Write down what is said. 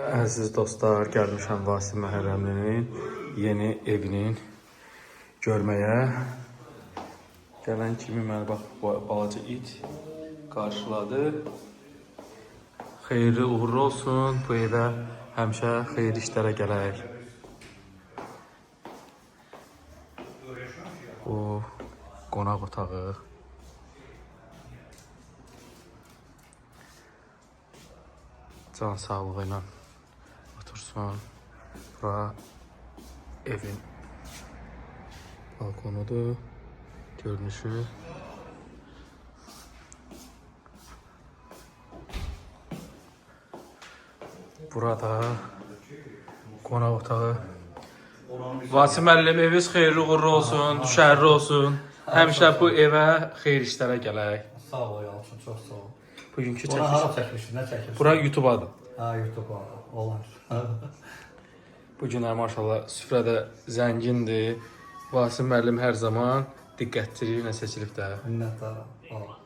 Əziz dostlar, gəlmişəm Vasim Məhərrəmlinin yeni evinin görməyə. Gələn kimi məni bax bu balaca it qarşıladı. Xeyirli uğurlu olsun bu evə, həmişə xeyirli işlərə gələk. Bu qonaq otağı. Can sağlığı ilə otursun. Bura evin balkonudur. Görünüşü. Burada qonaq otağı. Vasim müəllim, eviniz xeyirli uğurlu olsun, düşərli olsun. Həmişə bu evə xeyir işlərə gələk. Sağ ol Yalçın, çox sağ ol. Bugünkü Buna çəkiş. hara çəkmişsin, nə çəkirsən? Bura YouTube-adır. Ha, YouTube-a, olar. Bu günlər maşallah süfrədə zəngindir. Vasim müəllim hər zaman diqqətli ilə seçilib də. Minnətdaram. Olar.